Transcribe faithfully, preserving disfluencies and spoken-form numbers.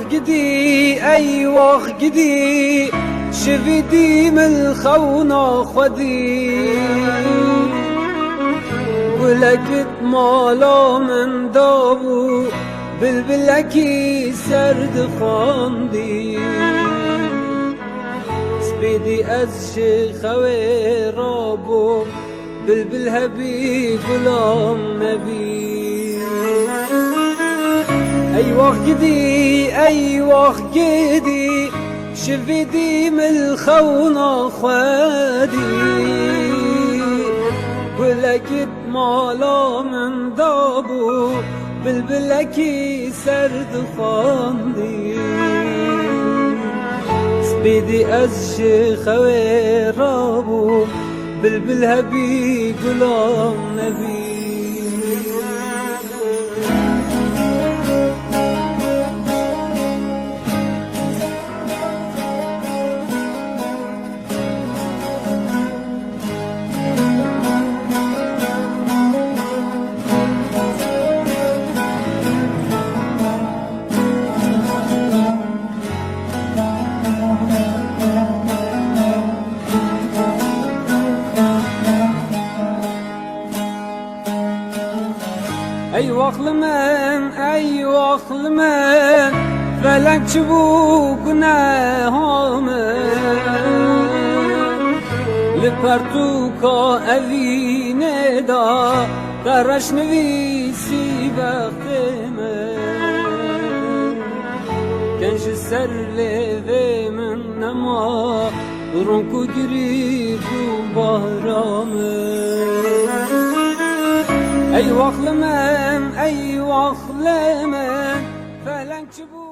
Gidî, ey wax gidî, şivî dî min xewna xwedî. Gulekit mala min dabû, bilbilekî ser dixwandî. Spêdî ez ji xewê rabûm, bilbil hebî gulam nebî. Ey wax gidî, ey wax gidî, şivî dî min xewna xwedî. Gulekit mala min dabû, bilbilekî ser dixwandî. Spêdî ez ji xewê rabûm, bilbil hebî gulam nebî. Ey wax li min, ey wax li min, felek çi bû guneha min? Li pertûka evînê de te reş nivîsî bextê min. Ken ji ser lêvê min nema, rûnk û girî bû bahra min. Ey wax li min, ey wax li min, felek çi bû?